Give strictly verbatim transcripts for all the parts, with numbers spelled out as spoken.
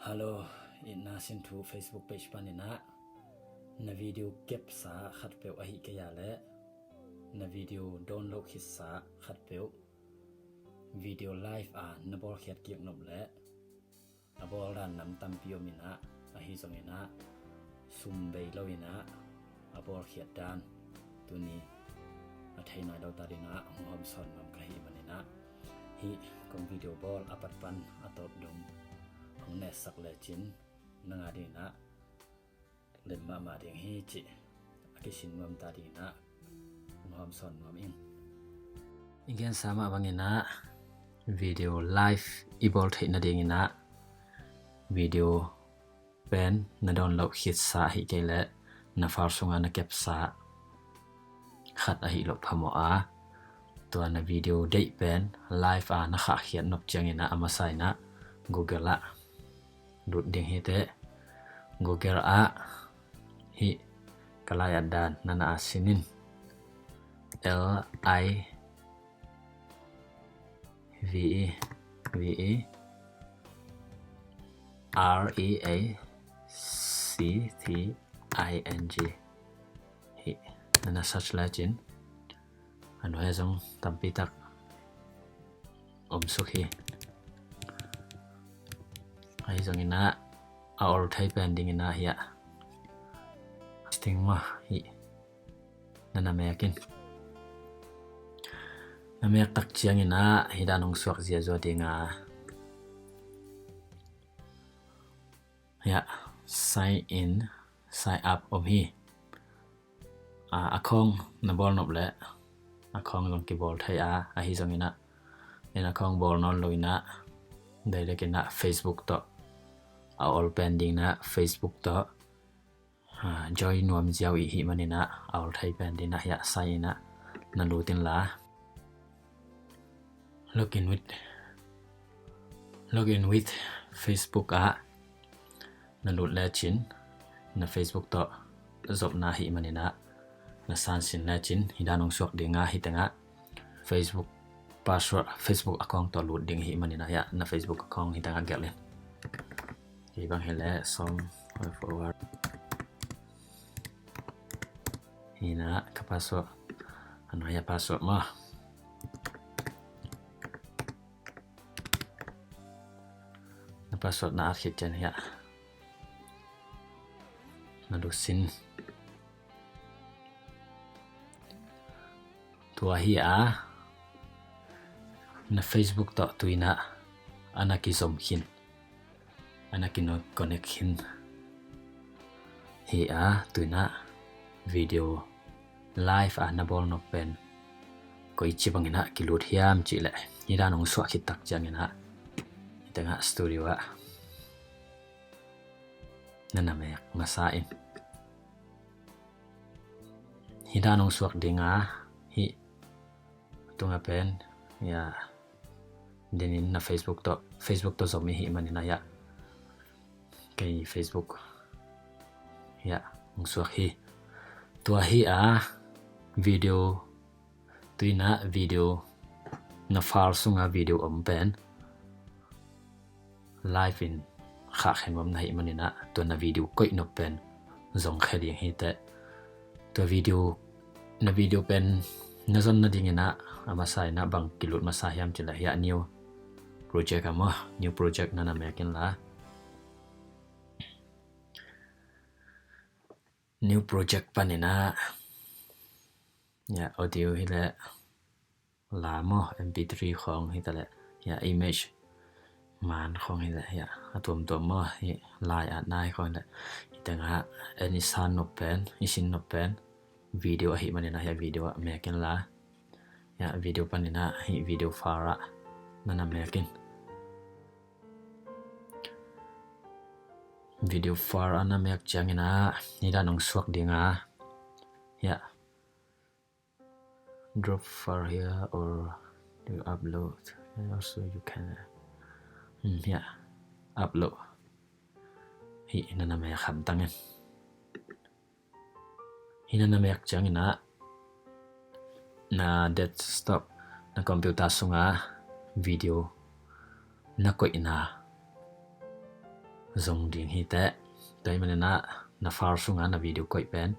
Hello, itna sin thu Facebook page paninah na video kepsa khatpeuh ahi kei a le na video download khitsa khatpeuh video live a na bawlkhiat kik nop le a bawl dan nam tampi om inah, ahi zonginah sum bei lo inah a bawlkhiat dan tuni a thei nai lo ta dingah hong hawmsawn nuam ka hih maninah hih kong video bawl a pat pan a tawp dong hong netsak lecin nang a dinginah lem mahmah ding hi cih a kisin nuam ta dinginah hong hawmsawn nuam ing. I gensa mah banginah video live i bawl theih nadinginah video pen na download khitsa ahi kei le na file sungah na kepsa khat ahi loh phamawh a, tua na video deih pen live a na khahkhiat nop cianginah a masa inah Google ah lut ding hi teh. Google ah hih ka lai-at dan nana a sinin L I V E V E R E A C T I N G. Hih nana search lecin a nuai zong tampitak om suk hi. Ahi zonginah a ol thei pen dinginah hiah sting mah hih nana mekin. Na mek tak cianginah hih dan hong suak ziazua dinga hiah sign in, sign up om hi. A, a khawng na bawl nop le a khawng zong kibawl thei a, ahi zonginah in a khawng bawl nawn loinah direct inah Facebook tawh a ol pen dinginah Facebook tawh join nuam ziau i hih maninah a ol thei pen dinah hiah sign inah na lut inla login with login with Facebook ah na lut lecin na Facebook tawh zopna hih maninah na sansin lecin hih dan hong suak dinga hih tengah Facebook password, Facebook account tawh lut ding hih maninah hiah na Facebook account hih tengah gelh in. Hih bang hileh sawm forward. Hinah ka password. A nuai a password maw. Na password na at khit cian hiah na lusin. Tua hi a na Facebook tawh tuinah a na kizom khin a na kino connect khin hi a tuinah video live a na bawl nop pen koici banginah kilut hiam cihleh hih dan hong suah khit tak cianginah hih tengah studio ah na na mek masa in. Hih dan hong suak dinga hih tunga pen ya dinin na Facebook tawh Facebook tawh zom i hih maninah ya kei Facebook ya hong suak hi. Tua hi a video tuinah video na file sunga video om pen live in khahkhia nuam na hih maninah tua na video koih nop pen zong khia ding hi teh. Tua video na video pen na zon nadinginah a masa inah bang kilut masa hiam cihleh hiah new project a maw, new project na na mek inla new project paninah ya audio hileh la maw, MP three khawng hitaleh ya image man khawng hileh ya a tuamtuam maw, hi lai at nai khawng hileh hi tengah en i san nop pen i sin nop pen video ahih maninah ya video ah mek inla ya video paninah hi video file ah na na mek in. Video file ah na mek cianginah hi dan hong suak dinga ya drop file here or you upload. And also you can uh, hmm, yeah, upload. Hi na na mek hamtang in. Hi na na mek cianginah na desktop na computer sunga video na koihna zong ding hi teh. Tua ahih manin ah na file sungah na video koih pen,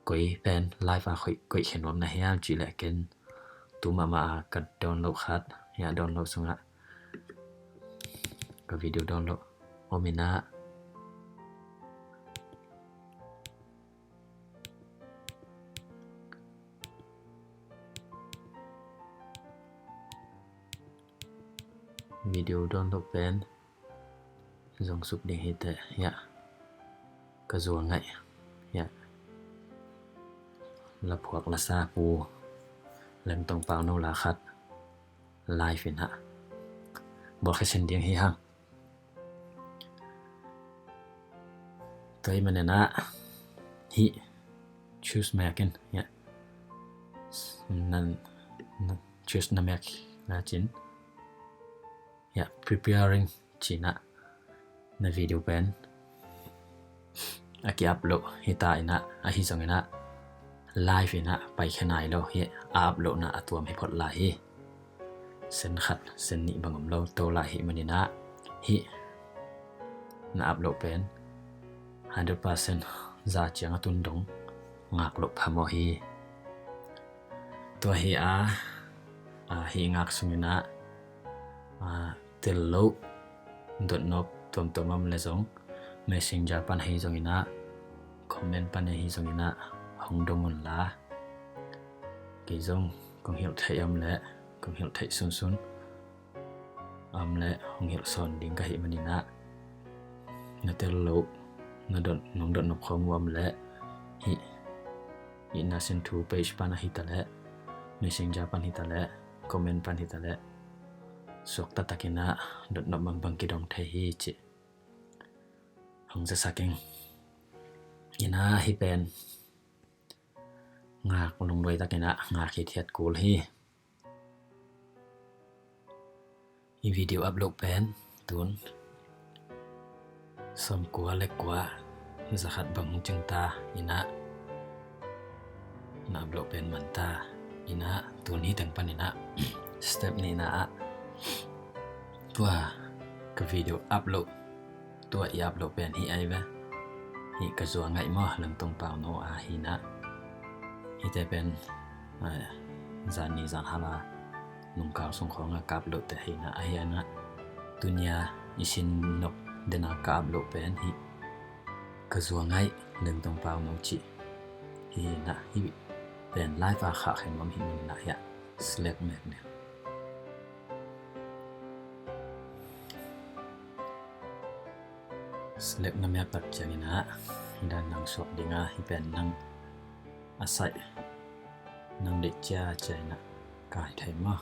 koi pen live a koih, koih khin nuam na hiam cih leh ken tu mahmah a ka download khat, hiah download sungah ka video download om in ah, video download pen zong suk ding hi teh, hiah ka zual ngaih, hiah la phuak la sa Pu Lengtong Pauno la khat live in ah bawlkhe sin ding hi hang. Tua ahih manin ah hih choose mek in, hiah nan, nan choose na mek na cin, hiah preparing ci-in ah na video pen a ki-upload hi ta in ah, ahi zongin ah live in ah paikhia nai lo hi, a upload na a tuam hi phot lai hi. Sen khat sen nih bang om lo to lai hi manin ah hih na upload pen hundred percent za ciang a tun dong ngak loh phamawh hi. Tua hi a, a, hih ngak sungin ah, a, tel loh dotnop tuamtuam om leh zong Messenger pan ahi zongin ah, comment pan ahi zongin ah hong dong un la. Kei zong kong hilh theih om leh kong hilh theih sunsun om leh hong hilh sawn ding ka hih manin ah, na tel loh, na dot, nong dotnop khawm uh om leh hih, hih na sin thu page pan ahi ta leh, Messenger pan hi ta leh, comment pan hi ta leh, suakta takin ah dotnop bangbang kidong thei hi cih hong zasak ing. In ah hih pen ngak lungduai takin ah ngak hithiat kul hi. Hih video upload pen tun sawmkua le kua, zakhat bang hong cing ta in ah na upload pen man ta in ah, tun hih teng panin ah step nihna ah tua ka video upload, tua i upload pen hih ahi ve. Hih ka zual ngaih maw, Lengtong Pauno a hi in ah, hihte pen, a, zan ni zan hal a nungkal sung khawng a ka upload te hi in ah, ahi in ah tuni a i sin nop den a ka upload pen hih ka zual ngaih Lengtong Pauno cih hi in ah, hih pen live a khah khin nuam hi manin ah hiah select mek ni. Select na mek tak ciangin ah hih dan nang suak ding a, hih pen nang a saih, nang deih cia cia in ah kai thei maw.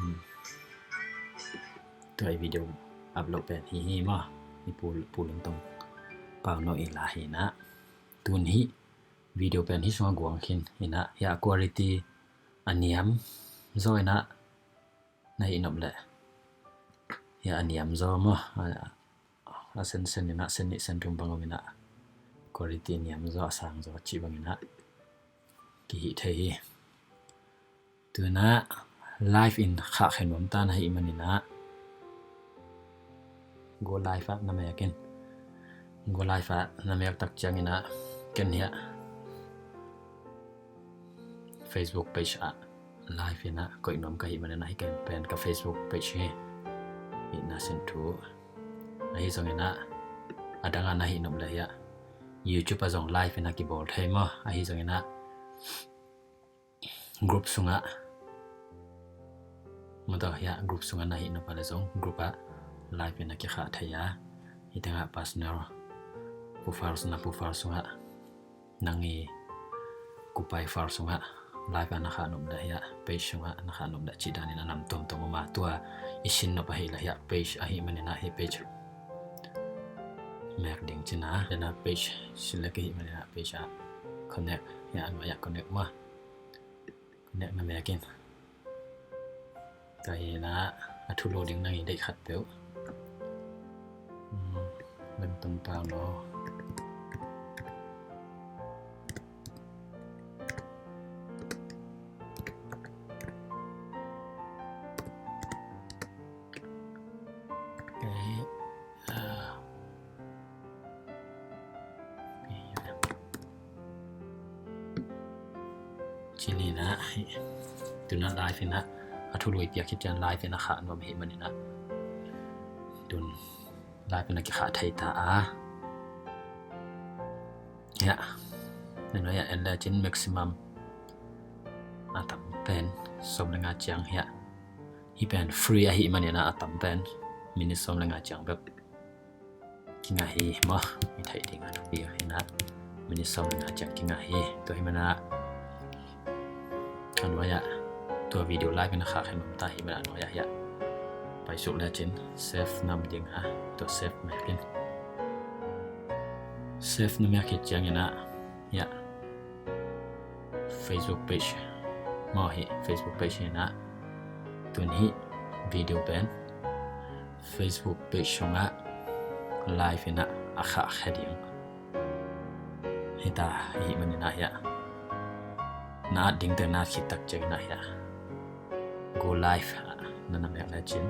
Hmm. Tua i video upload pen hih hi maw, i Pu, Pu Lengtong Pauno i la hi in ah. Tun hih video pen hih sungah guang khin in ah, hiah quality a niam zaw in ah na hih nop leh, hiah a niam zaw maw, a, a sen sen in ah, sen nih sen thum bang om in ah, quality niam zaw, a sang zaw cih bang in ah kihih thei hi. Tu in ah live in khah khin nuam ta na hih manin ah go live ah na mek in. Go live ah na mek tak ciangin ah ken hiah Facebook page ah live in ah koih nuam ka hih manin ah, hih ken pen ka Facebook page hi. Hih na sin thu ahi zongin ah, a dang ah na hih nop leh hiah YouTube ah zong live in ah kibawl thei maw, ahi zongin ah group sungah, mawtaw hiah group sungah na hih nop a leh zong group ah live in ah kikhah thei a, hih tengah personal profile, na profile sungah, nang i kupai file sungah live a na khah nop leh hiah page sungah na khah nop leh cih danin a nam tuamtuam om a, tua i sin nop ahih leh hiah page ahih manin ah hih page mek ding cin a, den a page select ahih manin ah page ah connect, hiah a nuai ah connect maw. Connect na mek in. Tua hi in ah a thu lo ding nang i deih khat peuh. Hmm, Lengtong Pauno. Cih ni na hi. Tun a live in a, a thului piak khit ciang live in a khah nuam hi manin a, tun live in a kikhah thei ta a. Hiah, na nuai ah en lecin maximum a tam pen sawm le nga ciang hiah. Hih pen free ahih manin a, a tam pen minute sawm le nga ciang bek kingah hi maw. I theih ding a thupi hi na, minute sawm le nga ciang kingah hi. Tua hih manin a, a nuai ah tua video live in a khah khen om ta hi manin a, a nuai ah hiah pai suk lecin save na om ding a, tua save mek in. Save na mek khit ciangin a, hiah Facebook page maw, hih Facebook page hi na, tun hih video pen Facebook page sungah live in a, a khahkhia ding hi ta. Hih manin a hiah na at dingte na at khit tak ciangin a hiah go live na na mek lecin,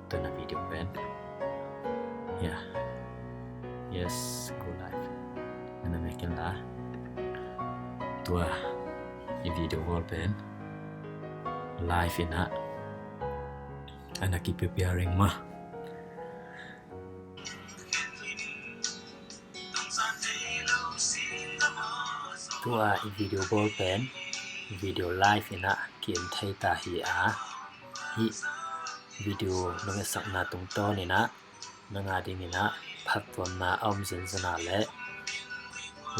tua na video pen hiah, yes, go live na na mek in la, tua i video bawl pen live in a, a na ki preparing maw. Tua i video bawl pen video live in a ki-en thei ta hi a, hih video na ngetsak na tungtawn in a, nang a ding in a phattuamna a om zenzen a leh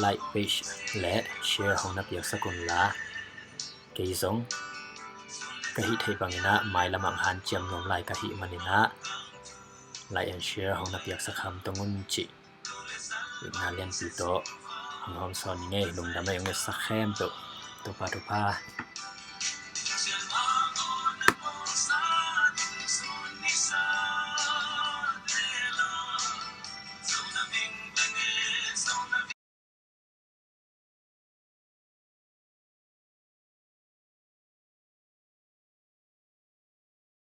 like, page leh share hong na piaksak un la. Kei zong ka hih theih bangin a mailam ah hanciam nuam lai ka hih manin a, like and share hong na piaksak hamtang un cih itna lianpi tawh hong hawmsawn ing ei. Lungdam ei, hong ngetsak khempeuh. Topa thupha.